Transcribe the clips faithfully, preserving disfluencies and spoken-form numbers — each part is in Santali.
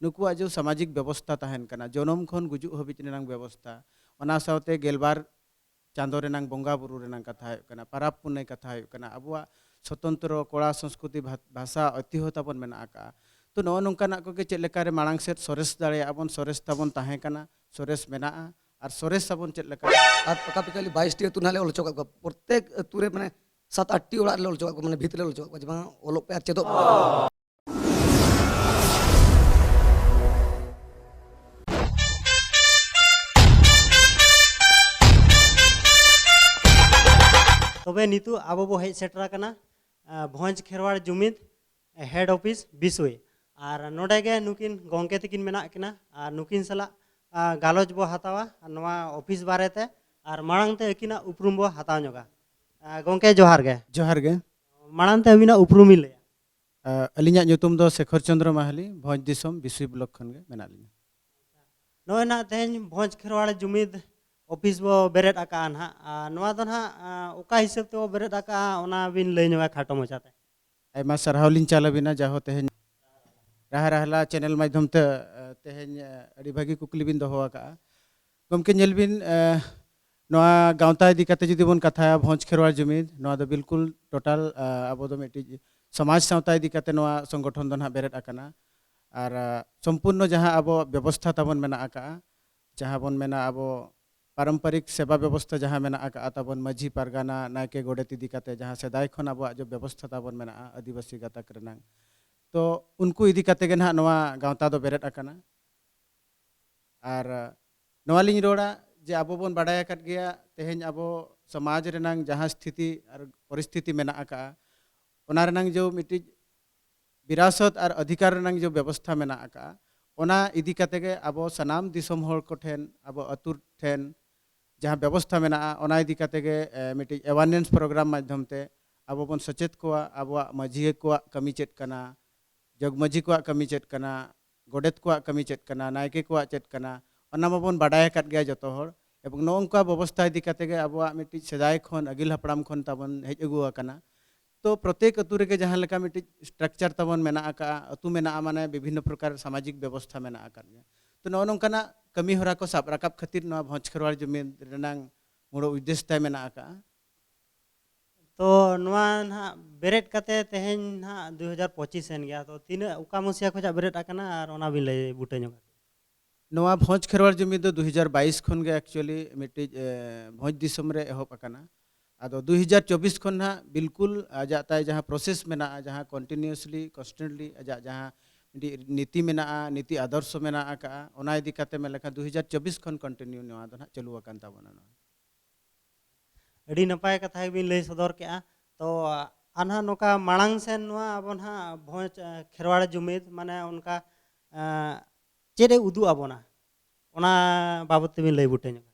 ᱱᱩᱠᱩᱣᱟᱜ ᱡᱮ ᱥᱟᱢᱟᱡᱤᱠ ᱵᱮᱵᱚᱥᱛᱷᱟ ᱛᱟᱦᱮᱱ ᱠᱟᱱᱟ, ᱡᱚᱱᱚᱢ ᱠᱷᱚᱱ ᱜᱩᱡᱩᱜ ᱦᱟᱹᱵᱤᱡ ᱨᱮᱱᱟᱝ ᱵᱮᱵᱚᱥᱛᱷᱟ, ᱚᱱᱟ ᱥᱟᱶᱛᱮ ᱜᱮᱞᱵᱟᱨ ᱪᱟᱸᱫᱚ ᱨᱮᱱᱟᱝ ᱵᱚᱸᱜᱟ ᱵᱩᱨᱩ ᱨᱮᱱᱟᱝ ᱠᱟᱛᱷᱟ ᱦᱩᱭᱩᱜ ᱠᱟᱱᱟ, ᱯᱟᱨᱟᱵᱽ ᱯᱩᱱᱟᱹᱭ ᱠᱟᱛᱷᱟ ᱦᱩᱭᱩᱜ ᱠᱟᱱᱟ, ᱟᱵᱚᱣᱟᱜ ᱥᱚᱛᱚᱱᱛᱨᱚ ᱠᱚᱲᱟ ᱥᱚᱝᱥᱠᱨᱤᱛᱤ ᱵᱷᱟ-, ᱵᱷᱟᱥᱟ ᱚᱭᱛᱤᱦᱚ ᱛᱟᱵᱚᱱ ᱢᱮᱱᱟᱜ ᱟᱠᱟᱫᱼᱟ᱾ ᱛᱚ, ᱱᱚᱜᱼᱚ ᱱᱚᱝᱠᱟᱱᱟᱜ ᱠᱚᱜᱮ ᱪᱮᱫ ᱞᱮᱠᱟᱨᱮ ᱢᱟᱲᱟᱝ ᱥᱮᱫ ᱥᱚᱨᱮᱥ ᱫᱟᱲᱮᱭᱟᱜᱼᱟ ᱵᱚᱱ, ᱥᱚᱨᱮᱥ ᱛᱟᱵᱚᱱ ᱛᱟᱦᱮᱸ ᱠᱟᱱᱟ, ᱥᱚᱨᱮᱥ ᱢᱮᱱᱟᱜᱼᱟ, ᱟᱨ ᱥᱚᱨᱮᱥ ᱟᱵᱚᱱ ᱪᱮᱫ ᱞᱮᱠᱟ? ᱟᱨ ᱯᱟᱠᱟ ᱯᱤᱠᱟ ᱟᱞᱮ ᱵᱟᱭᱤᱥ ᱴᱤ ᱟᱹᱛᱩ ᱱᱟᱦᱟᱜ ᱞᱮ ᱚᱞ ᱦᱚᱪᱚ ᱠᱟᱜ ᱠᱚᱣᱟ᱾ ᱯᱨᱚᱛᱮᱠ ᱟᱹᱛᱩ ᱨᱮ ᱢᱟᱱᱮ ᱥᱟᱛ ᱟᱴ ᱴᱤ ᱚᱲᱟᱜ ᱨᱮᱞᱮ ᱚᱞ ᱦᱚᱪᱚ ᱠᱟᱜ ᱠᱚᱣᱟ, ᱢᱟᱱᱮ ᱵᱷᱤᱛ ᱨᱮᱞᱮ ᱚᱞ ᱦᱚᱪᱚ ᱠᱟᱜ ᱠᱚᱣᱟ ᱡᱮ ᱵᱟᱝ ᱚᱞᱚᱜ ᱯᱮ ᱟᱨ ᱪᱮᱫᱚᱜ ᱯᱮ᱾ ᱛᱚᱵᱮ ᱱᱤᱛᱚᱜ ᱟᱵᱚ ᱵᱚ ᱦᱮᱡ ᱥᱮᱴᱮᱨ ᱟᱠᱟᱱᱟ ᱟᱸ, ᱵᱷᱚᱸᱡᱽ ᱠᱷᱮᱨᱣᱟᱲ ᱡᱩᱢᱤᱫ ᱦᱮᱰ ᱚᱯᱷᱤᱥ ᱵᱤᱥᱳᱭ᱾ ᱟᱨ ᱱᱚᱰᱮ ᱜᱮ ᱱᱩᱠᱤᱱ ᱜᱚᱢᱠᱮ ᱛᱟᱹᱠᱤᱱ ᱢᱮᱱᱟᱜ ᱠᱤᱱᱟ ᱟᱨ ᱱᱩᱠᱤᱱ ᱥᱟᱞᱟᱜ ᱟᱸ, ᱜᱟᱞᱚᱪ ᱵᱚ ᱦᱟᱛᱟᱣᱟ ᱱᱚᱣᱟ ᱚᱯᱷᱤᱥ ᱵᱟᱨᱮᱛᱮ᱾ ᱟᱨ ᱢᱟᱲᱟᱝ ᱛᱮ ᱟᱹᱠᱤᱱᱟᱜ ᱩᱯᱨᱩᱢ ᱵᱚ ᱦᱟᱛᱟᱣ ᱧᱚᱜᱟ᱾ ᱟᱸ, ᱜᱚᱢᱠᱮ ᱡᱚᱦᱟᱨ ᱜᱮ᱾ ᱡᱚᱦᱟᱨ ᱜᱮ᱾ ᱢᱟᱲᱟᱝ ᱛᱮ ᱟᱹᱵᱤᱱᱟᱜ ᱩᱯᱨᱩᱢ ᱤᱧ ᱞᱟᱹᱭᱟ᱾ ᱟᱹᱞᱤᱧᱟᱜ ᱧᱩᱛᱩᱢ ᱫᱚ ᱥᱮᱠᱷᱚᱨ ᱪᱚᱸᱫᱽᱨᱚ ᱢᱟᱦᱟᱞᱤ, ᱵᱷᱚᱸᱡᱽ ᱫᱤᱥᱚᱢ ᱵᱤᱥᱩᱭ ᱵᱞᱚᱠ ᱠᱷᱚᱱ ᱜᱮ ᱢᱮᱱᱟᱜ ᱞᱤᱧᱟ᱾ ᱱᱚᱜᱼᱚᱭ ᱱᱟᱦᱟᱜ ᱛᱮᱦᱮᱧ ᱵᱷᱚᱸᱡᱽ ᱠᱷᱮᱨᱣᱟᱲ ᱡᱩᱢᱤᱫ ᱚᱯᱷᱤᱥ ᱵᱚ ᱵᱮᱨᱮᱫ ᱟᱠᱟᱜᱼᱟ ᱱᱟᱦᱟᱜ᱾ ᱟᱨ ᱱᱚᱣᱟ ᱫᱚ ᱱᱟᱦᱟᱜ ᱟᱸ, ᱚᱠᱟ ᱦᱤᱥᱟᱹᱵ ᱛᱮᱵᱚ ᱵᱮᱨᱮᱫ ᱟᱠᱟᱜᱼᱟ ᱚᱱᱟ ᱵᱤᱱ ᱞᱟᱹᱭ ᱧᱚᱜᱟ ᱠᱷᱟᱴᱚ ᱢᱚᱪᱟᱛᱮ᱾ ᱟᱭᱢᱟ ᱥᱟᱨᱦᱟᱣ ᱞᱤᱧ ᱪᱟᱞ ᱟᱹᱵᱤᱱᱟ, ᱡᱟᱦᱳ ᱛᱮᱦᱮᱧ ᱨᱟᱦᱟ ᱨᱟᱦᱞᱟ ᱪᱮᱱᱮᱞ ᱢᱟᱫᱽᱫᱷᱚᱢ ᱛᱮ ᱟᱸ, ᱛᱮᱦᱮᱧ ᱟᱸ, ᱟᱹᱰᱤ ᱵᱷᱟᱹᱜᱤ ᱠᱩᱠᱞᱤ ᱵᱤᱱ ᱫᱚᱦᱚ ᱟᱠᱟᱜᱼᱟ᱾ ᱜᱚᱢᱠᱮ ᱧᱮᱞ ᱵᱤᱱ, ᱟᱸ, ᱱᱚᱣᱟ ᱜᱟᱶᱛᱟ ᱤᱫᱤ ᱠᱟᱛᱮ ᱡᱩᱫᱤ ᱵᱚᱱ ᱠᱟᱛᱷᱟᱭᱟ, ᱵᱷᱚᱸᱡᱽ ᱠᱷᱮᱨᱣᱟᱲ ᱡᱩᱢᱤᱫ, ᱱᱚᱣᱟ ᱫᱚ ᱵᱤᱞᱠᱩᱞ ᱴᱳᱴᱟᱞ, ᱟᱸ, ᱟᱵᱚ ᱫᱚ ᱢᱤᱫᱴᱤᱡ ᱥᱚᱢᱟᱡᱽ ᱥᱟᱶᱛᱟ ᱤᱫᱤ ᱠᱟᱛᱮ ᱱᱚᱣᱟ ᱥᱚᱝᱜᱚᱴᱷᱚᱱ ᱫᱚ ᱱᱟᱦᱟᱜ ᱵᱮᱨᱮᱫ ᱟᱠᱟᱱᱟ᱾ ᱟᱨ ᱟᱸ, ᱥᱚᱢᱯᱩᱨᱱᱚ ᱡᱟᱦᱟᱸ ᱟᱵᱚ ᱵᱮᱵᱚᱥᱛᱷᱟ ᱛᱟᱵᱚᱱ ᱢᱮᱱᱟᱜ ᱟᱠᱟᱜᱼᱟ, ᱡᱟᱦᱟᱸ ᱵᱚᱱ ᱢᱮᱱᱟ ᱟᱵᱚ ᱯᱟᱨᱚᱢᱯᱚᱨᱤᱠ ᱥᱮᱵᱟ ᱵᱮᱵᱚᱥᱛᱷᱟ ᱡᱟᱦᱟᱸ ᱢᱮᱱᱟᱜ ᱟᱠᱟᱜᱼᱟ ᱛᱟᱵᱚᱱ, ᱢᱟᱹᱡᱷᱤ ᱯᱟᱨᱜᱟᱱᱟ ᱱᱟᱭᱠᱮ ᱜᱚᱰᱮᱛ ᱤᱫᱤ ᱠᱟᱛᱮ ᱡᱟᱦᱟᱸ ᱥᱮᱫᱟᱭ ᱠᱷᱚᱱ ᱟᱵᱚᱣᱟᱜ ᱡᱮ ᱵᱮᱵᱚᱥᱛᱷᱟ ᱛᱟᱵᱚᱱ ᱢᱮᱱᱟᱜᱼᱟ ᱟᱹᱫᱤᱵᱟᱹᱥᱤ ᱜᱟᱛᱟᱠ ᱨᱮᱱᱟᱝ, ᱛᱚ ᱩᱱᱠᱩ ᱤᱫᱤ ᱠᱟᱛᱮ ᱜᱮ ᱱᱟᱦᱟᱜ ᱱᱚᱣᱟ ᱜᱟᱶᱛᱟ ᱫᱚ ᱵᱮᱨᱮᱫ ᱟᱠᱟᱱᱟ᱾ ᱟᱨ ᱱᱚᱣᱟ ᱞᱤᱧ ᱨᱚᱲᱟ ᱡᱮ ᱟᱵᱚ ᱵᱚᱱ ᱵᱟᱰᱟᱭ ᱟᱠᱟᱫ ᱜᱮᱭᱟ, ᱛᱮᱦᱮᱧ ᱟᱵᱚ ᱥᱚᱢᱟᱡᱽ ᱨᱮᱱᱟᱝ ᱡᱟᱦᱟᱸ ᱥᱛᱷᱤᱛᱤ ᱟᱨ ᱯᱚᱨᱤᱥᱛᱷᱤᱛᱤ ᱢᱮᱱᱟᱜ ᱟᱠᱟᱜᱼᱟ, ᱚᱱᱟ ᱨᱮᱱᱟᱝ ᱡᱮ ᱢᱤᱫᱴᱤᱡ ᱵᱤᱨᱟᱥᱚᱛ ᱟᱨ ᱚᱫᱷᱤᱠᱟᱨ ᱨᱮᱱᱟᱝ ᱡᱮ ᱵᱮᱵᱚᱥᱛᱷᱟ ᱢᱮᱱᱟᱜ ᱟᱠᱟᱜᱼᱟ, ᱚᱱᱟ ᱤᱫᱤ ᱠᱟᱛᱮ ᱜᱮ ᱟᱵᱚ ᱥᱟᱱᱟᱢ ᱫᱤᱥᱚᱢ ᱦᱚᱲ ᱠᱚᱴᱷᱮᱱ, ᱟᱵᱚ ᱟᱹᱛᱩ ᱴᱷᱮᱱ ᱡᱟᱦᱟᱸ ᱵᱮᱵᱚᱥᱛᱷᱟ ᱢᱮᱱᱟᱜᱼᱟ, ᱚᱱᱟ ᱤᱫᱤ ᱠᱟᱛᱮ ᱜᱮ ᱮ, ᱢᱤᱫᱴᱤᱡ ᱮᱣᱟᱨᱱᱮᱥ ᱯᱨᱳᱜᱨᱟᱢ ᱢᱟᱫᱽᱫᱷᱚᱢ ᱛᱮ ᱟᱵᱚ ᱵᱚᱱ ᱥᱮᱪᱮᱫ ᱠᱚᱣᱟ, ᱟᱵᱚᱣᱟᱜ ᱢᱟᱹᱡᱷᱤ ᱠᱚᱣᱟᱜ ᱠᱟᱹᱢᱤ ᱪᱮᱫ ᱠᱟᱱᱟ, ᱡᱚᱜᱽ ᱢᱟᱹᱡᱷᱤ ᱠᱚᱣᱟᱜ ᱠᱟᱹᱢᱤ ᱪᱮᱫ ᱠᱟᱱᱟ, ᱜᱚᱰᱮᱛ ᱠᱚᱣᱟᱜ ᱠᱟᱹᱢᱤ ᱪᱮᱫ ᱠᱟᱱᱟ, ᱱᱟᱭᱠᱮ ᱠᱚᱣᱟᱜ ᱪᱮᱫ ᱠᱟᱱᱟ, ᱚᱱᱟ ᱢᱟᱵᱚᱱ ᱵᱟᱰᱟᱭ ᱟᱠᱟᱫ ᱜᱮᱭᱟ ᱡᱚᱛᱚ ᱦᱚᱲ᱾ ᱮᱵᱚᱝ ᱱᱚᱜᱼᱚ ᱱᱚᱝᱠᱟ ᱵᱮᱵᱚᱥᱛᱷᱟ ᱤᱫᱤ ᱠᱟᱛᱮ ᱜᱮ ᱟᱵᱚᱣᱟᱜ ᱢᱤᱫᱴᱤᱡ ᱥᱮᱫᱟᱭ ᱠᱷᱚᱱ, ᱟᱹᱜᱤᱞ ᱦᱟᱯᱲᱟᱢ ᱠᱷᱚᱱ ᱛᱟᱵᱚᱱ ᱦᱮᱡ ᱟᱹᱜᱩ ᱟᱠᱟᱱᱟ᱾ ᱛᱚ ᱯᱨᱚᱛᱮᱠ ᱟᱹᱛᱩ ᱨᱮᱜᱮ ᱡᱟᱦᱟᱸ ᱞᱮᱠᱟ ᱢᱤᱫᱴᱤᱡ ᱥᱴᱨᱟᱠᱪᱟᱨ ᱛᱟᱵᱚᱱ ᱢᱮᱱᱟᱜ ᱟᱠᱟᱫᱼᱟ, ᱟᱹᱛᱩ ᱢᱮᱱᱟᱜᱼᱟ ᱢᱟᱱᱮ ᱵᱤᱵᱷᱤᱱᱱᱚ ᱯᱨᱚᱠᱟᱨ ᱥᱟᱢᱟᱡᱤᱠ ᱵᱮᱵᱚᱥᱛᱷᱟ ᱢᱮᱱᱟᱜ ᱟᱠᱟᱫ ᱜᱮᱭᱟ᱾ ᱛᱚ ᱱᱚᱜᱼᱚ ᱱᱚᱝᱠᱟᱱᱟᱜ ᱠᱟᱹᱢᱤ ᱦᱚᱨᱟ ᱠᱚ ᱥᱟᱵ ᱨᱟᱠᱟᱵ ᱠᱷᱟᱹᱛᱤᱨ ᱱᱚᱣᱟ ᱵᱷᱚᱸᱡᱽ ᱠᱷᱮᱨᱣᱟᱲ ᱡᱩᱢᱤᱫ ᱨᱮᱱᱟᱝ ᱢᱩᱲ ᱩᱫᱽᱫᱮᱥ ᱛᱟᱭ ᱢᱮᱱᱟᱜ ᱟᱠᱟᱫᱼᱟ᱾ ᱛᱚ ᱱᱚᱣᱟ ᱱᱟᱦᱟᱜ ᱵᱮᱨᱮᱫ ᱠᱟᱛᱮ ᱛᱮᱦᱮᱧ ᱱᱟᱦᱟᱜ ᱫᱩ ᱦᱟᱡᱟᱨ ᱯᱚᱸᱪᱤᱥ ᱮᱱ ᱜᱮᱭᱟ, ᱛᱚ ᱛᱤᱱᱟᱹᱜ, ᱚᱠᱟ ᱢᱩᱥᱤᱭᱟ ᱠᱷᱚᱱᱟᱜ ᱵᱮᱨᱮᱫ ᱟᱠᱟᱱᱟ, ᱟᱨ ᱚᱱᱟ ᱵᱤᱱ ᱞᱟᱹᱭ ᱵᱩᱴᱟᱹ ᱧᱚᱜᱟ? ᱱᱚᱣᱟ ᱵᱷᱚᱸᱡᱽ ᱠᱷᱮᱨᱣᱟᱲ ᱡᱩᱢᱤᱫ ᱫᱚ ᱫᱩ ᱦᱟᱡᱟᱨ ᱵᱟᱭᱤᱥ ᱠᱷᱚᱱ ᱜᱮ ᱮᱠᱪᱩᱭᱟᱞᱤ ᱢᱤᱫᱴᱤᱡ ᱮ, ᱵᱷᱚᱸᱡᱽ ᱫᱤᱥᱚᱢ ᱨᱮ ᱮᱦᱚᱵ ᱟᱠᱟᱱᱟ᱾ ᱟᱫᱚ ᱫᱩ ᱦᱟᱡᱟᱨ ᱪᱚᱵᱵᱤᱥ ᱠᱷᱚᱱ ᱱᱟᱦᱟᱜ ᱵᱤᱞᱠᱩᱞ ᱟᱡᱟᱜ ᱛᱟᱭ ᱡᱟᱦᱟᱸ ᱯᱨᱚᱥᱮᱥ ᱢᱮᱱᱟᱜᱼᱟ, ᱡᱟᱦᱟᱸ ᱠᱚᱱᱴᱤᱱᱤᱭᱩᱥᱞᱤ ᱠᱚᱱᱥᱴᱮᱱᱴᱞᱤ ᱟᱡᱟᱜ ᱡᱟᱦᱟᱸ ᱢᱤᱫᱴᱤᱡ ᱱᱤᱛᱤ ᱢᱮᱱᱟᱜᱼᱟ, ᱱᱤᱛᱤ ᱟᱫᱚᱨᱥᱚ ᱢᱮᱱᱟᱜ ᱟᱠᱟᱫᱼᱟ, ᱚᱱᱟ ᱤᱫᱤ ᱠᱟᱛᱮ ᱢᱮᱱ ᱞᱮᱠᱷᱟᱱ ᱫᱩ ᱦᱟᱡᱟᱨ ᱪᱚᱵᱵᱤᱥ ᱠᱷᱚᱱ ᱠᱚᱱᱴᱤᱱᱤᱭᱩ ᱱᱚᱣᱟ ᱫᱚ ᱱᱟᱦᱟᱜ ᱪᱟᱹᱞᱩ ᱟᱠᱟᱱ ᱛᱟᱵᱚᱱᱟ᱾ ᱱᱚᱣᱟ ᱟᱹᱰᱤ ᱱᱟᱯᱟᱭ ᱠᱟᱛᱷᱟ ᱜᱮᱵᱤᱱ ᱞᱟᱹᱭ ᱥᱚᱫᱚᱨ ᱠᱮᱜᱼᱟ᱾ ᱛᱚ ᱟᱨ ᱱᱟᱦᱟᱜ ᱱᱚᱝᱠᱟ ᱢᱟᱲᱟᱝ ᱥᱮᱱ ᱱᱚᱣᱟ ᱟᱵᱚ ᱱᱟᱦᱟᱜ ᱵᱷᱚᱸᱡᱽ ᱮ, ᱠᱷᱮᱨᱣᱟᱲ ᱡᱩᱢᱤᱫ ᱢᱟᱱᱮ ᱚᱱᱠᱟ ᱮ, ᱪᱮᱫ ᱮ ᱩᱫᱩᱜ ᱟᱵᱚᱱᱟ, ᱚᱱᱟ ᱵᱟᱵᱚᱫ ᱛᱮᱵᱤᱱ ᱞᱟᱹᱭ ᱵᱩᱴᱟᱹ ᱧᱚᱜᱟ?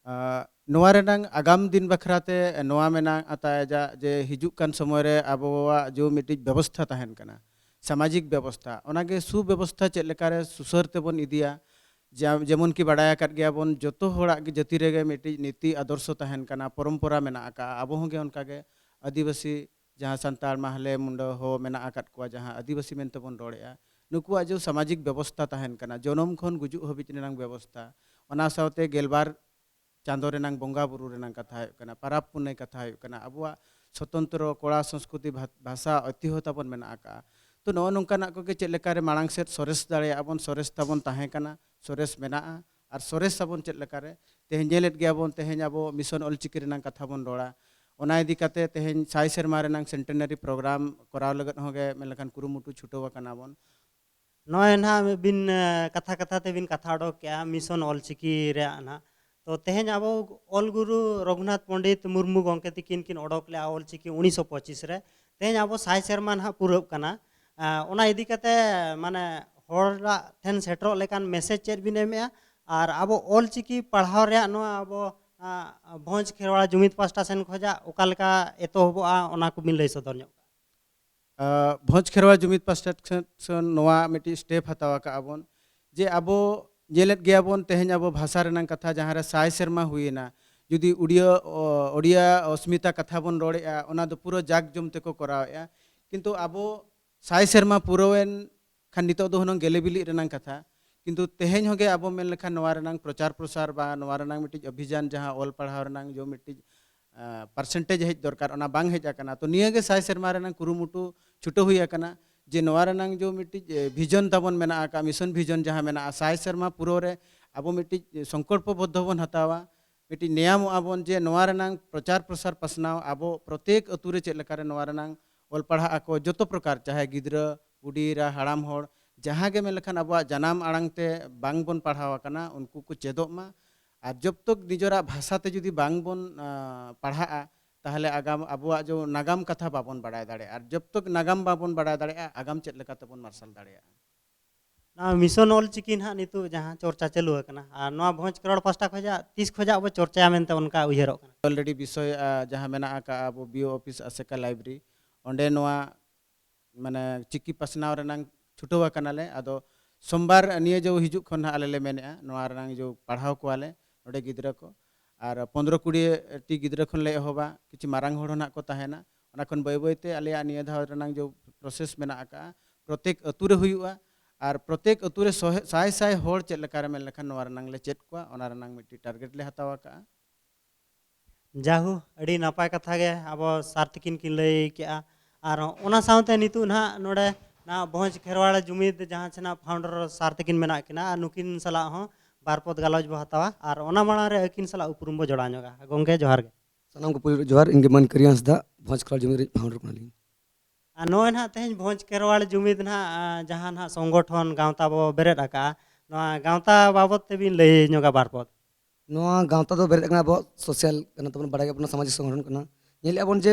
ᱟᱨ ᱱᱚᱣᱟ ᱨᱮᱱᱟᱝ ᱟᱜᱟᱢ ᱫᱤᱱ ᱵᱟᱠᱷᱨᱟ ᱛᱮ ᱱᱚᱣᱟ ᱢᱮᱱᱟᱜ ᱛᱟᱭᱟ ᱡᱮ ᱦᱤᱡᱩᱜ ᱠᱟᱱ ᱥᱚᱢᱚᱭ ᱨᱮ ᱟᱵᱚᱣᱟᱜ ᱡᱮ ᱢᱤᱫᱴᱤᱡ ᱵᱮᱵᱚᱥᱛᱷᱟ ᱛᱟᱦᱮᱱ ᱠᱟᱱᱟ, ᱥᱟᱢᱟᱡᱤᱠ ᱵᱮᱵᱚᱥᱛᱷᱟ, ᱚᱱᱟᱜᱮ ᱥᱩᱵᱮᱵᱚᱥᱛᱷᱟ ᱪᱮᱫ ᱞᱮᱠᱟᱨᱮ ᱥᱩᱥᱟᱹᱨ ᱛᱮᱵᱚᱱ ᱤᱫᱤᱭᱟ᱾ ᱡᱟ- ᱡᱮᱢᱚᱱ ᱠᱤ ᱵᱟᱲᱟᱭ ᱟᱠᱟᱫ ᱜᱮᱭᱟᱵᱚᱱ, ᱡᱚᱛᱚ ᱦᱚᱲᱟᱜ ᱜᱮ ᱡᱟᱹᱛᱤ ᱨᱮᱜᱮ ᱢᱤᱫᱴᱤᱡ ᱱᱤᱛᱤ ᱟᱫᱚᱨᱥᱚ ᱛᱟᱦᱮᱱ ᱠᱟᱱᱟ, ᱯᱚᱨᱚᱢᱯᱚᱨᱟ ᱢᱮᱱᱟᱜ ᱟᱠᱟᱫᱼᱟ᱾ ᱟᱵᱚ ᱦᱚᱸᱜᱮ ᱚᱱᱠᱟᱜᱮ ᱟᱹᱫᱤᱵᱟᱹᱥᱤ ᱡᱟᱦᱟᱸ ᱥᱟᱱᱛᱟᱲ, ᱢᱟᱦᱞᱮ, ᱢᱩᱱᱰᱟᱹ, ᱦᱳ ᱢᱮᱱᱟᱜ ᱟᱠᱟᱫ ᱠᱚᱣᱟ, ᱡᱟᱦᱟᱸ ᱟᱹᱫᱤᱵᱟᱹᱥᱤ ᱢᱮᱱᱛᱮ ᱵᱚᱱ ᱨᱚᱲᱮᱫᱼᱟ, ᱱᱩᱠᱩᱣᱟᱜ ᱡᱮ ᱥᱟᱢᱟᱡᱤᱠ ᱵᱮᱵᱚᱥᱛᱷᱟ ᱛᱟᱦᱮᱱ ᱠᱟᱱᱟ, ᱡᱚᱱᱚᱢ ᱠᱷᱚᱱ ᱜᱩᱡᱩᱜ ᱦᱟᱹᱵᱤᱡ ᱨᱮᱱᱟᱝ ᱵᱮᱵᱚᱥᱛᱷᱟ, ᱚᱱᱟ ᱥᱟᱶᱛᱮ ᱜᱮᱞᱵᱟᱨ ᱪᱟᱸᱫᱚ ᱨᱮᱱᱟᱝ ᱵᱚᱸᱜᱟ ᱵᱩᱨᱩ ᱨᱮᱱᱟᱝ ᱠᱟᱛᱷᱟ ᱦᱩᱭᱩᱜ ᱠᱟᱱᱟ, ᱯᱟᱨᱟᱵᱽ ᱯᱩᱱᱟᱹᱭ ᱠᱟᱛᱷᱟ ᱦᱩᱭᱩᱜ ᱠᱟᱱᱟ, ᱟᱵᱚᱣᱟᱜ ᱥᱚᱛᱚᱱᱛᱨᱚ ᱠᱚᱲᱟ ᱥᱚᱝᱥᱠᱨᱤᱛᱤ ᱵᱷᱟ- ᱵᱷᱟᱥᱟ ᱚᱭᱛᱤᱦᱚ ᱛᱟᱵᱚᱱ ᱢᱮᱱᱟᱜ ᱟᱠᱟᱫᱼᱟ᱾ ᱛᱚ ᱱᱚᱜᱼᱚ ᱱᱚᱝᱠᱟᱱᱟᱜ ᱠᱚᱜᱮ ᱪᱮᱫ ᱞᱮᱠᱟᱨᱮ ᱢᱟᱲᱟᱝ ᱥᱮᱫ ᱥᱚᱨᱮᱥ ᱫᱟᱲᱮᱭᱟᱜᱼᱟ ᱵᱚᱱ, ᱥᱚᱨᱮᱥ ᱛᱟᱵᱚᱱ ᱛᱟᱦᱮᱸ ᱠᱟᱱᱟ, ᱥᱚᱨᱮᱥ ᱢᱮᱱᱟᱜᱼᱟ, ᱟᱨ ᱥᱚᱨᱮᱥ ᱟᱵᱚᱱ ᱪᱮᱫ ᱞᱮᱠᱟᱨᱮ? ᱛᱮᱦᱮᱧ ᱧᱮᱞᱮᱫ ᱜᱮᱭᱟ ᱵᱚᱱ, ᱛᱮᱦᱮᱧ ᱟᱵᱚ ᱢᱤᱥᱚᱱ ᱚᱞᱪᱤᱠᱤ ᱨᱮᱱᱟᱝ ᱠᱟᱛᱷᱟ ᱵᱚᱱ ᱨᱚᱲᱟ, ᱚᱱᱟ ᱤᱫᱤ ᱠᱟᱛᱮ ᱛᱮᱦᱮᱧ ᱥᱟᱭ ᱥᱮᱨᱢᱟ ᱨᱮᱱᱟᱝ ᱥᱮᱱᱴᱮᱱᱟᱨᱤ ᱯᱨᱳᱜᱨᱟᱢ ᱠᱚᱨᱟᱣ ᱞᱟᱹᱜᱤᱫ ᱦᱚᱸ ᱜᱮ ᱢᱮᱱ ᱞᱮᱠᱷᱟᱱ ᱠᱩᱨᱩᱢᱩᱴᱩ ᱪᱷᱩᱴᱟᱹᱣ ᱟᱠᱟᱱᱟ ᱵᱚᱱ᱾ ᱱᱚᱜᱼᱚᱭ ᱱᱟᱦᱟᱜ ᱵᱤᱱ ᱮ, ᱠᱟᱛᱷᱟ ᱠᱟᱛᱷᱟ ᱛᱮᱵᱤᱱ ᱠᱟᱛᱷᱟ ᱚᱰᱚᱠ ᱠᱮᱜᱼᱟ ᱢᱤᱥᱚᱱ ᱚᱞᱪᱤᱠᱤ ᱨᱮᱭᱟᱜ ᱱᱟᱦᱟᱜ᱾ ᱛᱚ ᱛᱮᱦᱮᱧ ᱟᱵᱚ ᱚᱞ ᱜᱩᱨᱩ ᱨᱚᱜᱷᱩᱱᱟᱛᱷ ᱯᱚᱱᱰᱤᱛ ᱢᱩᱨᱢᱩ ᱜᱚᱢᱠᱮ ᱛᱤᱠᱤᱱ ᱠᱤᱱ ᱚᱰᱚᱠ ᱞᱮᱜᱼᱟ ᱚᱞᱪᱤᱠᱤ ᱩᱱᱤᱥᱥᱚ ᱯᱚᱸᱪᱤᱥ ᱨᱮ᱾ ᱛᱮᱦᱮᱧ ᱟᱵᱚ ᱥᱟᱭ ᱥᱮᱨᱢᱟ ᱱᱟᱦᱟᱜ ᱯᱩᱨᱟᱹᱜ ᱠᱟᱱᱟ᱾ ᱮ, ᱚᱱᱟ ᱤᱫᱤ ᱠᱟᱛᱮ ᱢᱟᱱᱮ ᱦᱚᱲᱟᱜ ᱴᱷᱮᱱ ᱥᱮᱴᱮᱨᱚᱜ ᱞᱮᱠᱟᱱ ᱢᱮᱥᱮᱡᱽ ᱪᱮᱫ ᱵᱤᱱ ᱮᱢᱮᱜᱼᱟ? ᱟᱨ ᱟᱵᱚ ᱚᱞᱪᱤᱠᱤ ᱯᱟᱲᱦᱟᱣ ᱨᱮᱭᱟᱜ ᱱᱚᱣᱟ ᱟᱵᱚ ᱟ, ᱵᱷᱚᱸᱡᱽ ᱠᱷᱮᱨᱣᱟᱲ ᱡᱩᱢᱤᱫ ᱯᱟᱥᱴᱟ ᱥᱮᱱ ᱠᱷᱚᱱᱟᱜ ᱚᱠᱟ ᱞᱮᱠᱟ ᱮᱛᱚᱦᱚᱵᱚᱜᱼᱟ, ᱚᱱᱟ ᱠᱚᱵᱤᱱ ᱞᱟᱹᱭ ᱥᱚᱫᱚᱨ ᱧᱚᱜ ᱠᱟᱜᱼᱟ? ᱟᱨ ᱵᱷᱚᱸᱡᱽ ᱠᱷᱮᱨᱣᱟᱲ ᱡᱩᱢᱤᱫ ᱯᱟᱥᱴᱟ ᱥᱮᱱ ᱱᱚᱣᱟ ᱢᱤᱫᱴᱤᱡ ᱥᱴᱮᱯ ᱦᱟᱛᱟᱣ ᱟᱠᱟᱫᱼᱟ ᱵᱚᱱ ᱡᱮ ᱟᱵᱚ ᱧᱮᱞᱮᱫ ᱜᱮᱭᱟ ᱵᱚᱱ, ᱛᱮᱦᱮᱧ ᱟᱵᱚ ᱵᱷᱟᱥᱟ ᱨᱮᱱᱟᱝ ᱠᱟᱛᱷᱟ ᱡᱟᱦᱟᱸ ᱨᱮ ᱥᱟᱭ ᱥᱮᱨᱢᱟ ᱦᱩᱭᱮᱱᱟ, ᱡᱩᱫᱤ ᱩᱲᱤᱭᱟ ᱚ- ᱳᱰᱤᱭᱟ ᱚᱥᱢᱤᱛᱟ ᱠᱟᱛᱷᱟ ᱵᱚᱱ ᱨᱚᱲᱮᱫᱼᱟ, ᱚᱱᱟ ᱫᱚ ᱯᱩᱨᱟᱹ ᱡᱟᱠ ᱡᱚᱢ ᱛᱮᱠᱚ ᱠᱚᱨᱟᱣᱮᱫᱼᱟ᱾ ᱠᱤᱱᱛᱩ ᱟᱵᱚ ᱥᱟᱭ ᱥᱮᱨᱢᱟ ᱯᱩᱨᱟᱹᱣᱮᱱ ᱠᱷᱟᱱ ᱱᱤᱛᱚᱜ ᱫᱚ ᱦᱩᱱᱟᱹᱝ ᱜᱮᱞᱮ ᱵᱤᱞᱤᱜ ᱨᱮᱱᱟᱝ ᱠᱟᱛᱷᱟ᱾ ᱠᱤᱱᱛᱩ ᱛᱮᱦᱮᱧ ᱦᱚᱸᱜᱮ ᱟᱵᱚ ᱢᱮᱱ ᱞᱮᱠᱷᱟᱱ ᱱᱚᱣᱟ ᱨᱮᱱᱟᱝ ᱯᱨᱚᱪᱟᱨ ᱯᱨᱚᱥᱟᱨ ᱵᱟ ᱱᱚᱣᱟ ᱨᱮᱱᱟᱝ ᱢᱤᱫᱴᱤᱡ ᱚᱵᱷᱤᱡᱟᱱ, ᱡᱟᱦᱟᱸ ᱚᱞ ᱯᱟᱲᱦᱟᱣ ᱨᱮᱱᱟᱝ ᱡᱮ ᱢᱤᱫᱴᱤᱡ ᱯᱟᱨᱥᱮᱱᱴᱮᱡᱽ ᱦᱮᱡ ᱫᱚᱨᱠᱟᱨ, ᱚᱱᱟ ᱵᱟᱝ ᱦᱮᱡ ᱟᱠᱟᱱᱟ᱾ ᱛᱚ ᱱᱤᱭᱟᱹ ᱜᱮ ᱥᱟᱭ ᱥᱮᱨᱢᱟ ᱨᱮᱱᱟᱝ ᱠᱩᱨᱩᱢᱩᱴᱩ ᱪᱷᱩᱴᱟᱹᱣ ᱦᱩᱭ ᱟᱠᱟᱱᱟ, ᱡᱮ ᱱᱚᱣᱟ ᱨᱮᱱᱟᱝ ᱡᱮ ᱢᱤᱫᱴᱤᱡ ᱵᱷᱤᱡᱚᱱ ᱛᱟᱵᱚᱱ ᱢᱮᱱᱟᱜ ᱟᱠᱟᱫ, ᱢᱤᱥᱚᱱ ᱵᱷᱤᱡᱚᱱ ᱡᱟᱦᱟᱸ ᱢᱮᱱᱟᱜᱼᱟ, ᱥᱟᱭ ᱥᱮᱨᱢᱟ ᱯᱩᱨᱟᱹᱣ ᱨᱮ ᱟᱵᱚ ᱢᱤᱫᱴᱤᱡ ᱥᱚᱝᱠᱚᱞᱯᱚ ᱵᱚᱫᱽᱫᱷᱚ ᱵᱚᱱ ᱦᱟᱛᱟᱣᱟ, ᱢᱤᱫᱴᱤᱡ ᱱᱮᱭᱟᱢᱚᱜᱼᱟ ᱵᱚᱱ ᱡᱮ ᱱᱚᱣᱟ ᱨᱮᱱᱟᱝ ᱯᱨᱚᱪᱟᱨ ᱯᱨᱚᱥᱟᱨ ᱯᱟᱥᱱᱟᱣ ᱟᱵᱚ ᱯᱨᱚᱛᱮᱠ ᱟᱹᱛᱩ ᱨᱮ ᱪᱮᱫ ᱞᱮᱠᱟᱨᱮ ᱱᱚᱣᱟ ᱨᱮᱱᱟᱝ ᱚᱞ ᱯᱟᱲᱦᱟᱜ ᱟᱠᱚ ᱡᱚᱛᱚ ᱯᱨᱚᱠᱟᱨ, ᱪᱟᱦᱮ ᱜᱤᱫᱽᱨᱟᱹ, ᱵᱩᱰᱷᱤ ᱮᱨᱟ, ᱦᱟᱲᱟᱢ ᱦᱚᱲ, ᱡᱟᱦᱟᱸ ᱜᱮ ᱢᱮᱱ ᱞᱮᱠᱷᱟᱱ ᱟᱵᱚᱣᱟᱜ ᱡᱟᱱᱟᱢ ᱟᱲᱟᱝ ᱛᱮ ᱵᱟᱝ ᱵᱚᱱ ᱯᱟᱲᱦᱟᱣ ᱟᱠᱟᱱᱟ, ᱩᱱᱠᱩ ᱠᱚ ᱪᱮᱫᱚᱜ ᱢᱟ᱾ ᱟᱨ ᱡᱚᱵ ᱛᱚᱠ ᱱᱤᱡᱮᱨᱟᱜ ᱵᱷᱟᱥᱟ ᱛᱮ ᱡᱩᱫᱤ ᱵᱟᱝ ᱵᱚᱱ ᱟᱸ, ᱯᱟᱲᱦᱟᱜᱼᱟ, ᱛᱟᱦᱚᱞᱮ ᱟᱜᱟᱢ, ᱟᱵᱚᱣᱟᱜ ᱡᱮ ᱱᱟᱜᱟᱢ ᱠᱟᱛᱷᱟ ᱵᱟᱵᱚᱱ ᱵᱟᱲᱟᱭ ᱫᱟᱲᱮᱭᱟᱜᱼᱟ᱾ ᱟᱨ ᱡᱚᱵ ᱛᱚᱠ ᱱᱟᱜᱟᱢ ᱵᱟᱵᱚᱱ ᱵᱟᱲᱟᱭ ᱫᱟᱲᱮᱭᱟᱜᱼᱟ, ᱟᱜᱟᱢ ᱪᱮᱫ ᱞᱮᱠᱟ ᱛᱮᱵᱚᱱ ᱢᱟᱨᱥᱟᱞ ᱫᱟᱲᱮᱭᱟᱜᱼᱟ? ᱱᱚᱣᱟ ᱢᱤᱥᱚᱱ ᱚᱞᱪᱤᱠᱤ ᱱᱟᱦᱟᱜ ᱱᱤᱛᱚᱜ ᱡᱟᱦᱟᱸ ᱪᱚᱨᱪᱟ ᱪᱟᱹᱞᱩ ᱟᱠᱟᱱᱟ, ᱟᱨ ᱱᱚᱣᱟ ᱵᱷᱚᱸᱡᱽ ᱠᱷᱮᱨᱣᱟᱲ ᱯᱟᱥᱴᱟ ᱠᱷᱚᱱᱟᱜ ᱛᱤᱥ ᱠᱷᱚᱱᱟᱜ ᱵᱚ ᱪᱚᱨᱪᱟᱭᱟ ᱢᱮᱱᱛᱮ ᱚᱱᱠᱟ ᱩᱭᱦᱟᱹᱨᱚᱜ ᱠᱟᱱᱟ? ᱚᱞᱨᱮᱰᱤ ᱵᱤᱥᱚᱭ ᱟᱸ, ᱡᱟᱦᱟᱸ ᱢᱮᱱᱟᱜ ᱟᱠᱟᱫᱼᱟ ᱟᱵᱚ ᱵᱤ ᱳ ᱚᱯᱷᱤᱥ ᱟᱥᱮᱠᱟ ᱞᱟᱭᱵᱨᱮᱨᱤ, ᱚᱸᱰᱮ ᱱᱚᱣᱟ ᱢᱟᱱᱮ ᱪᱤᱠᱤ ᱯᱟᱥᱱᱟᱣ ᱨᱮᱱᱟᱝ ᱪᱷᱩᱴᱟᱹᱣ ᱟᱠᱟᱱᱟᱞᱮ᱾ ᱟᱫᱚ ᱥᱳᱢᱵᱟᱨ ᱱᱤᱭᱟᱹ ᱡᱮ ᱦᱤᱡᱩᱜ ᱠᱷᱚᱱ ᱦᱟᱸᱜ ᱟᱞᱮ ᱞᱮ ᱢᱮᱱᱮᱫᱼᱟ, ᱱᱚᱣᱟ ᱨᱮᱱᱟᱝ ᱡᱮ ᱯᱟᱲᱦᱟᱣ ᱠᱚᱣᱟᱞᱮ ᱱᱚᱰᱮ ᱜᱤᱫᱽᱨᱟᱹ ᱠᱚ, ᱟᱨ ᱯᱚᱱᱫᱽᱨᱚ ᱠᱩᱲᱤ ᱴᱤ ᱜᱤᱫᱽᱨᱟᱹ ᱠᱷᱚᱱ ᱞᱮ ᱮᱦᱚᱵᱟ, ᱠᱤᱪᱷᱩ ᱢᱟᱨᱟᱝ ᱦᱚᱲ ᱦᱚᱸ ᱱᱟᱜ ᱠᱚ ᱛᱟᱦᱮᱱᱟ᱾ ᱚᱱᱟ ᱠᱷᱚᱱ ᱵᱟᱹᱭ ᱵᱟᱹᱭ ᱛᱮ ᱟᱞᱮᱭᱟᱜ ᱱᱤᱭᱟᱹ ᱫᱷᱟᱣ ᱨᱮᱱᱟᱝ ᱡᱮ ᱯᱨᱚᱥᱮᱥ ᱢᱮᱱᱟᱜ ᱟᱠᱟᱫᱼᱟ, ᱯᱨᱚᱛᱮᱠ ᱟᱹᱛᱩ ᱨᱮ ᱦᱩᱭᱩᱜᱼᱟ᱾ ᱟᱨ ᱯᱨᱚᱛᱮᱠ ᱟᱹᱛᱩ ᱨᱮ ᱥᱚᱦᱮ- ᱥᱟᱭ ᱥᱟᱭ ᱦᱚᱲ ᱪᱮᱫ ᱞᱮᱠᱟ ᱨᱮ ᱢᱮᱱ ᱞᱮᱠᱷᱟᱱ ᱱᱚᱣᱟ ᱨᱮᱱᱟᱝ ᱞᱮ ᱪᱮᱫ ᱠᱚᱣᱟ, ᱚᱱᱟ ᱨᱮᱱᱟᱝ ᱢᱤᱫᱴᱤᱡ ᱴᱟᱨᱜᱮᱴ ᱞᱮ ᱦᱟᱛᱟᱣ ᱟᱠᱟᱫᱼᱟ᱾ ᱡᱟᱦᱳ, ᱟᱹᱰᱤ ᱱᱟᱯᱟᱭ ᱠᱟᱛᱷᱟ ᱜᱮ ᱟᱵᱚ ᱥᱟᱨ ᱛᱤᱠᱤᱱ ᱠᱤᱱ ᱞᱟᱹᱭ ᱠᱮᱜᱼᱟ᱾ ᱟᱨ ᱚᱱᱟ ᱥᱟᱶᱛᱮ ᱱᱤᱛᱚᱜ ᱱᱟᱦᱟᱜ ᱱᱚᱰᱮ ᱱᱟᱦᱟᱜ ᱵᱷᱚᱸᱡᱽ ᱠᱷᱮᱨᱣᱟᱲ ᱡᱩᱢᱤᱫ ᱡᱟᱦᱟᱸ ᱥᱮᱱᱟᱜ ᱯᱷᱟᱣᱩᱱᱰᱟᱨ ᱥᱟᱨ ᱛᱤᱠᱤᱱ ᱢᱮᱱᱟᱜ ᱠᱤᱱᱟ, ᱟᱨ ᱱᱩᱠᱤᱱ ᱥᱟᱞᱟᱜ ᱦᱚᱸ ᱵᱟᱨ ᱯᱚᱫ ᱜᱟᱞᱚᱪ ᱵᱚ ᱦᱟᱛᱟᱣᱟ᱾ ᱟᱨ ᱚᱱᱟ ᱢᱟᱲᱟᱝ ᱨᱮ ᱟᱹᱠᱤᱱ ᱥᱟᱞᱟᱜ ᱩᱯᱨᱩᱢ ᱵᱚ ᱡᱚᱲᱟᱣ ᱧᱚᱜᱟ᱾ ᱜᱚᱢᱠᱮ, ᱡᱚᱦᱟᱨ ᱜᱮ᱾ ᱥᱟᱱᱟᱢ ᱠᱚ ᱯᱩᱭᱞᱩ ᱡᱚᱦᱟᱨ, ᱤᱧ ᱜᱮ ᱢᱟᱹᱱ ᱠᱟᱹᱨᱤ ᱦᱟᱸᱥᱫᱟ, ᱵᱷᱚᱸᱡᱽ ᱠᱷᱮᱨᱣᱟᱲ ᱡᱩᱢᱤᱫ ᱨᱤᱱᱤᱡ ᱯᱷᱟᱣᱩᱱᱰᱟᱨ ᱠᱟᱱᱟᱞᱤᱧ᱾ ᱟᱨ ᱱᱚᱜᱼᱚᱭ ᱱᱟᱦᱟᱜ ᱛᱮᱦᱮᱧ ᱵᱷᱚᱸᱡᱽ ᱠᱷᱮᱨᱣᱟᱲ ᱡᱩᱢᱤᱫ ᱱᱟᱦᱟᱜ, ᱟᱸ, ᱡᱟᱦᱟᱸ ᱱᱟᱦᱟᱜ ᱥᱚᱝᱜᱚᱴᱷᱚᱱ ᱜᱟᱶᱛᱟ ᱵᱚ ᱵᱮᱨᱮᱫ ᱟᱠᱟᱜᱼᱟ, ᱱᱚᱣᱟ ᱜᱟᱶᱛᱟ ᱵᱟᱵᱚᱫ ᱛᱮᱵᱤᱱ ᱞᱟᱹᱭ ᱧᱚᱜᱟ ᱵᱟᱨ ᱯᱚᱫ᱾ ᱱᱚᱣᱟ ᱜᱟᱶᱛᱟ ᱫᱚ ᱵᱮᱨᱮᱫ ᱟᱠᱟᱱᱟ ᱟᱵᱚᱣᱟᱜ ᱥᱳᱥᱟᱞ ᱠᱟᱱᱟ ᱛᱟᱵᱚᱱ, ᱵᱟᱲᱟᱭ ᱜᱮᱭᱟᱵᱚᱱ, ᱥᱟᱢᱟᱡᱤᱠ ᱥᱚᱝᱜᱚᱴᱷᱚᱱ ᱠᱟᱱᱟ᱾ ᱧᱮᱞᱮᱫᱼᱟ ᱵᱚᱱ ᱡᱮ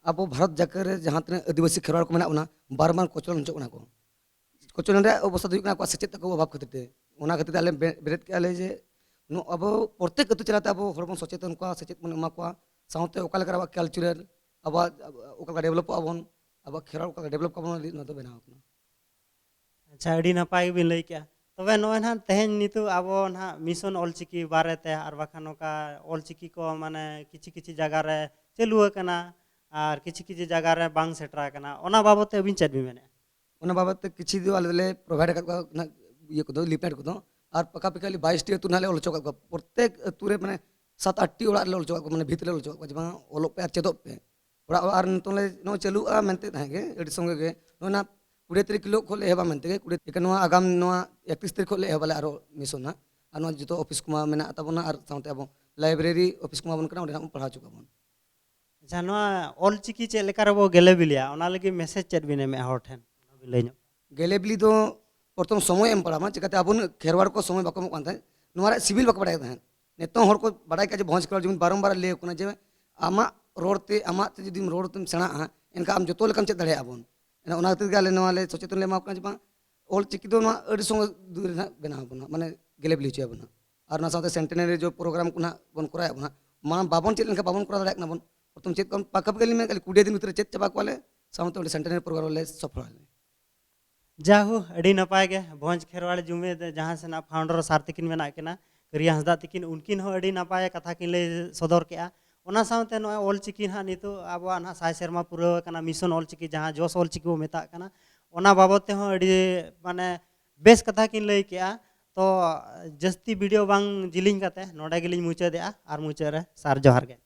ᱟᱵᱚ ᱵᱷᱟᱨᱚᱛ ᱡᱟᱠᱟᱛ ᱨᱮ ᱡᱟᱦᱟᱸ ᱛᱤᱱᱟᱹᱜ ᱟᱹᱫᱤᱵᱟᱹᱥᱤ ᱠᱷᱮᱨᱣᱟᱲ ᱠᱚ ᱢᱮᱱᱟᱜ ᱵᱚᱱᱟ, ᱵᱟᱨ ᱵᱟᱨ ᱠᱚᱪᱞᱚᱱ ᱦᱚᱪᱚᱜ ᱠᱟᱱᱟ ᱠᱚ᱾ ᱠᱚᱪᱞᱚᱱ ᱨᱮᱭᱟᱜ ᱚᱵᱚᱥᱛᱟ ᱫᱚ ᱦᱩᱭᱩᱜ ᱠᱟᱱᱟ ᱟᱠᱚᱣᱟᱜ ᱥᱮᱪᱮᱫ ᱛᱟᱠᱚ ᱚᱵᱷᱟᱵᱽ ᱠᱷᱟᱹᱛᱤᱨ ᱛᱮ᱾ ᱚᱱᱟ ᱠᱷᱟᱹᱛᱤᱨ ᱛᱮ ᱟᱞᱮ ᱵᱮ-, ᱵᱮᱨᱮᱫ ᱠᱮᱜᱼᱟ ᱞᱮ ᱡᱮ ᱱᱚ-, ᱟᱵᱚ ᱯᱨᱚᱛᱮᱠ ᱟᱹᱛᱩ ᱪᱟᱞᱟᱣ ᱛᱮ ᱟᱵᱚ ᱦᱚᱲ ᱵᱚᱱ ᱥᱚᱪᱮᱛᱚᱱ ᱠᱚᱣᱟ, ᱥᱮᱪᱮᱫ ᱵᱚᱱ ᱮᱢᱟ ᱠᱚᱣᱟ, ᱥᱟᱶᱛᱮ ᱚᱠᱟ ᱞᱮᱠᱟ ᱨᱮ ᱟᱵᱚᱣᱟᱜ ᱠᱟᱞᱪᱟᱨᱟᱞ, ᱟᱵᱚᱣᱟᱜ, ᱟᱵᱚ ᱚᱠᱟ ᱞᱮᱠᱟ ᱰᱮᱵᱷᱞᱚᱯᱚᱜ ᱟᱵᱚᱱ, ᱟᱵᱚᱣᱟᱜ ᱠᱷᱮᱨᱣᱟᱲ ᱚᱠᱟ ᱞᱮᱠᱟ ᱰᱮᱵᱷᱞᱚᱯ ᱟᱵᱚᱱ, ᱚᱱᱟ ᱫᱚ ᱵᱮᱱᱟᱣ ᱠᱟᱱᱟ᱾ ᱟᱪᱪᱷᱟ, ᱟᱹᱰᱤ ᱱᱟᱯᱟᱭ ᱜᱮᱵᱤᱱ ᱞᱟᱹᱭ ᱠᱮᱜᱼᱟ᱾ ᱛᱚᱵᱮ ᱱᱚᱜᱼᱚᱭ ᱱᱟᱦᱟᱜ ᱛᱮᱦᱮᱧ ᱱᱤᱛᱚᱜ ᱟᱵᱚ ᱱᱟᱦᱟᱜ ᱢᱤᱥᱚᱱ ᱚᱞᱪᱤᱠᱤ ᱵᱟᱨᱮᱛᱮ ᱟᱨ ᱵᱟᱠᱷᱟᱱ ᱱᱚᱝᱠᱟ ᱚᱞᱪᱤᱠᱤ ᱠᱚ ᱢᱟᱱᱮ ᱠᱤᱪᱷᱤ ᱠᱤᱪᱷᱤ ᱡᱟᱭᱜᱟ ᱨᱮ ᱪᱟᱹᱞᱩ ᱟᱠᱟᱱᱟ ᱟᱨ ᱠᱤᱪᱷᱤ ᱠᱤᱪᱷᱤ ᱡᱟᱭᱜᱟ ᱨᱮ ᱵᱟᱝ ᱥᱮᱴᱮᱨ ᱟᱠᱟᱱᱟ, ᱚᱱᱟ ᱵᱟᱵᱚᱫ ᱛᱮ ᱟᱹᱵᱤᱱ ᱪᱮᱫ ᱵᱤᱱ ᱢᱮᱱᱮᱫᱼᱟ? ᱚᱱᱟ ᱵᱟᱵᱚᱫ ᱛᱮ ᱠᱤᱪᱷᱤ ᱫᱚ ᱟᱞᱮ ᱫᱚᱞᱮ ᱯᱨᱚᱵᱷᱟᱭᱤᱰ ᱟᱠᱟᱫ ᱠᱚᱣᱟ ᱱᱟᱜ ᱤᱭᱟᱹ ᱠᱚᱫᱚ, ᱞᱤᱯᱞᱮᱴ ᱠᱚᱫᱚ᱾ ᱟᱨ ᱯᱟᱠᱟ ᱯᱟᱠᱤ ᱠᱷᱟᱹᱞᱤ ᱵᱟᱭᱤᱥ ᱴᱤ ᱟᱹᱛᱩ ᱱᱟᱜ ᱞᱮ ᱚᱞ ᱦᱚᱪᱚ ᱟᱠᱟᱫ ᱠᱚᱣᱟ᱾ ᱯᱨᱚᱛᱮᱠ ᱟᱹᱛᱩ ᱨᱮ ᱢᱟᱱᱮ ᱥᱟᱛ ᱟᱴ ᱴᱤ ᱚᱲᱟᱜ ᱨᱮᱞᱮ ᱚᱞ ᱦᱚᱪᱚ ᱟᱠᱟᱫ ᱠᱚᱣᱟ, ᱢᱟᱱᱮ ᱵᱷᱤᱛ ᱨᱮᱞᱮ ᱚᱞ ᱦᱚᱪᱚ ᱟᱠᱟᱫ ᱠᱚᱣᱟ ᱡᱮ ᱵᱟᱝ ᱚᱞᱚᱜ ᱯᱮ ᱟᱨ ᱪᱮᱫᱚᱜ ᱯᱮ᱾ ᱚᱲᱟᱜ ᱚᱲᱟᱜ ᱟᱨ ᱱᱤᱛᱚᱝ ᱞᱮ ᱱᱚᱜᱼᱚᱭ ᱪᱟᱹᱞᱩᱜᱼᱟ ᱢᱮᱱᱛᱮ ᱛᱟᱦᱮᱸ ᱜᱮ, ᱟᱹᱰᱤ ᱥᱚᱸᱜᱮ ᱜᱮ ᱱᱚᱜᱼᱚᱭ ᱱᱟᱜ ᱠᱩᱲᱤ ᱛᱟᱹᱨᱤᱠᱷ ᱦᱤᱞᱳᱜ ᱠᱷᱚᱱ ᱞᱮ ᱮᱦᱚᱵᱟ ᱢᱮᱱᱛᱮ ᱜᱮ᱾ ᱠᱩᱲᱤ ᱮᱠᱷᱟᱱ ᱱᱚᱣᱟ ᱟᱜᱟᱢ ᱱᱚᱣᱟ ᱮᱠᱛᱨᱤᱥ ᱛᱟᱹᱨᱤᱠᱷ ᱠᱷᱚᱱ ᱞᱮ ᱮᱦᱚᱵᱟᱞᱮ ᱟᱨᱚ ᱢᱤᱥᱚᱱ ᱱᱟᱜ᱾ ᱟᱨ ᱱᱚᱣᱟ ᱡᱚᱛᱚ ᱚᱯᱷᱤᱥ ᱠᱚᱢᱟ ᱢᱮᱱᱟᱜ ᱛᱟᱵᱚᱱᱟ, ᱟᱨ ᱥᱟᱶᱛᱮ ᱟᱵᱚ ᱞᱟᱭᱵᱨᱮᱨᱤ ᱚᱯᱷᱤᱥ ᱠᱚᱢᱟ ᱵᱚᱱ ᱠᱟᱱᱟ, ᱚᱸᱰᱮ ᱱᱟᱜ ᱵᱚᱱ ᱯᱟᱲᱦᱟᱣ ᱦᱚᱪᱚ ᱠᱚᱣᱟ ᱵᱚᱱ᱾ ᱟᱪᱪᱷᱟ, ᱱᱚᱣᱟ ᱚᱞᱪᱤᱠᱤ ᱪᱮᱫ ᱞᱮᱠᱟ ᱨᱮᱵᱚ ᱜᱮᱞᱮᱵᱤᱞᱮᱭᱟ, ᱚᱱᱟ ᱞᱟᱹᱜᱤᱫ ᱢᱮᱥᱮᱡᱽ ᱪᱮᱫ ᱵᱤᱱ ᱮᱢᱮᱫᱼᱟ ᱦᱚᱲ ᱴᱷᱮᱱ? ᱚᱱᱟ ᱵᱤᱱ ᱞᱟᱹᱭ ᱧᱚᱜ᱾ ᱜᱮᱞᱮᱵᱤᱞᱤ ᱫᱚ ᱯᱨᱚᱛᱷᱚᱢ ᱥᱚᱢᱚᱭ ᱮᱢ ᱯᱟᱲᱟᱣ ᱢᱟ, ᱪᱤᱠᱟᱹᱛᱮ ᱟᱵᱚ ᱠᱷᱮᱨᱣᱟᱲ ᱠᱚ ᱥᱚᱢᱚᱭ ᱵᱟᱠᱚ ᱮᱢᱚᱜ ᱠᱟᱱ ᱛᱟᱦᱮᱸᱫ, ᱱᱚᱣᱟ ᱨᱮᱭᱟᱜ ᱥᱤᱵᱤᱞ ᱵᱟᱠᱚ ᱵᱟᱲᱟᱭ ᱛᱟᱦᱮᱸᱫ᱾ ᱱᱤᱛᱚᱝ ᱦᱚᱲ ᱠᱚ ᱵᱟᱲᱟᱭ ᱠᱟᱜᱼᱟ ᱡᱮ ᱵᱷᱚᱸᱡᱽ ᱠᱷᱮᱨᱣᱟᱲ ᱡᱩᱢᱤᱫ ᱵᱟᱨᱚᱢᱵᱟᱨ ᱞᱟᱹᱭ ᱠᱟᱱᱟ ᱡᱮ ᱟᱢᱟᱜ ᱨᱚᱲ ᱛᱮ, ᱟᱢᱟᱜ ᱛᱮ ᱡᱩᱫᱤᱢ ᱨᱚᱲ ᱛᱮᱢ ᱥᱮᱬᱟᱜᱼᱟ, ᱮᱱᱠᱷᱟᱱ ᱟᱢ ᱡᱚᱛᱚ ᱞᱮᱠᱟᱢ ᱪᱮᱫ ᱫᱟᱲᱮᱭᱟᱜᱼᱟ ᱵᱚᱱ᱾ ᱮᱱᱠᱷᱟᱱ ᱚᱱᱟ ᱠᱷᱟᱹᱛᱤᱨ ᱜᱮ ᱟᱞᱮ ᱱᱚᱣᱟ ᱞᱮ ᱥᱚᱪᱮᱛᱚᱱ ᱞᱮ ᱮᱢᱟ ᱠᱚ ᱠᱟᱱᱟ ᱡᱮ ᱵᱟᱝ, ᱚᱞ ᱪᱤᱠᱤ ᱫᱚ ᱱᱚᱣᱟ ᱟᱹᱰᱤ ᱥᱚᱸᱜᱮ ᱫᱩᱨ ᱨᱮ ᱱᱟᱜ ᱵᱮᱱᱟᱣ ᱟᱵᱚᱱ ᱱᱟᱜ, ᱢᱟᱱᱮ ᱜᱮᱞᱮᱵᱤᱞᱤ ᱦᱚᱪᱚᱭᱟᱵᱚᱱ ᱱᱟᱜ᱾ ᱟᱨ ᱚᱱᱟ ᱥᱟᱶᱛᱮ ᱥᱮᱱᱴᱮᱱᱟᱨᱤ ᱡᱚ ᱯᱨᱳᱜᱨᱟᱢ ᱠᱚ ᱱᱟᱜ ᱵᱚᱱ ᱠᱚᱨᱟᱣᱮᱫ ᱵᱚᱱ ᱱᱟᱜ, ᱢᱟᱲᱟᱝ ᱵᱟᱵᱚᱱ ᱪᱮᱫ ᱞᱮᱱᱠᱷᱟᱱ ᱵᱟᱵᱚᱱ ᱠᱚᱨᱟᱣ ᱫᱟᱲᱮᱭᱟᱜ ᱠᱟᱱᱟ ᱵᱚᱱ᱾ ᱯᱨᱚᱛᱷᱚᱢ ᱪᱮᱫ ᱠᱚ ᱯᱟᱠᱟ ᱯᱟᱠᱤ ᱞᱤᱧ ᱢᱮᱱ ᱠᱟᱜ ᱠᱩᱲᱤ ᱫᱤᱱ ᱵᱷᱤᱛᱨᱤ ᱨᱮ ᱪᱮᱫ ᱪᱟᱵᱟ ᱠᱚᱣᱟᱞᱮ, ᱥᱟᱶᱛᱮ ᱚᱸᱰᱮ ᱥᱮᱱᱴᱮᱱᱟᱨᱤ ᱯᱨᱳᱜᱨᱟᱢ ᱨᱮᱞᱮ ᱥᱚᱯᱷᱚᱞ ᱟᱞᱮ᱾ ᱡᱟᱦᱳ, ᱟᱹᱰᱤ ᱱᱟᱯᱟᱭ ᱜᱮ ᱵᱷᱚᱸᱡᱽ ᱠᱷᱮᱨᱣᱟᱲ ᱡᱩᱢᱤᱫ ᱡᱟᱦᱟᱸ ᱥᱮᱱᱟᱜ ᱯᱷᱟᱣᱩᱱᱰᱟᱨ ᱥᱟᱨ ᱛᱤᱠᱤᱱ ᱢᱮᱱᱟᱜ ᱠᱤᱱᱟ, ᱠᱟᱹᱨᱤᱭᱟ ᱦᱟᱸᱥᱫᱟ ᱛᱤᱠᱤᱱ, ᱩᱱᱠᱤᱱ ᱦᱚᱸ ᱟᱹᱰᱤ ᱱᱟᱯᱟᱭ ᱠᱟᱛᱷᱟ ᱠᱤᱱ ᱞᱟᱹᱭ ᱥᱚᱫᱚᱨ ᱠᱮᱜᱼᱟ᱾ ᱚᱱᱟ ᱥᱟᱶᱛᱮ ᱱᱚᱜᱼᱚᱭ ᱚᱞᱪᱤᱠᱤ ᱱᱟᱦᱟᱜ ᱱᱤᱛᱚᱜ ᱟᱵᱚᱣᱟᱜ ᱱᱟᱦᱟᱜ ᱥᱟᱭ ᱥᱮᱨᱢᱟ ᱯᱩᱨᱟᱹᱣ ᱟᱠᱟᱱᱟ, ᱢᱤᱥᱚᱱ ᱚᱞᱪᱤᱠᱤ ᱡᱟᱦᱟᱸ ᱡᱚᱥ ᱚᱞᱪᱤᱠᱤ ᱵᱚ ᱢᱮᱛᱟᱜ ᱠᱟᱱᱟ, ᱚᱱᱟ ᱵᱟᱵᱚᱫ ᱛᱮᱦᱚᱸ ᱟᱹᱰᱤ ᱢᱟᱱᱮ ᱵᱮᱥ ᱠᱟᱛᱷᱟ ᱠᱤᱱ ᱞᱟᱹᱭ ᱠᱮᱜᱼᱟ᱾ ᱛᱚ ᱡᱟᱹᱥᱛᱤ ᱵᱷᱤᱰᱤᱭᱳ ᱵᱟᱝ ᱡᱤᱞᱤᱧ ᱠᱟᱛᱮ ᱱᱚᱰᱮ ᱜᱮᱞᱤᱧ ᱢᱩᱪᱟᱹᱫᱮᱜᱼᱟ ᱟᱨ ᱢᱩᱪᱟᱹᱫ ᱨᱮ ᱥᱟᱨ ᱡᱚᱦᱟᱨ ᱜᱮ᱾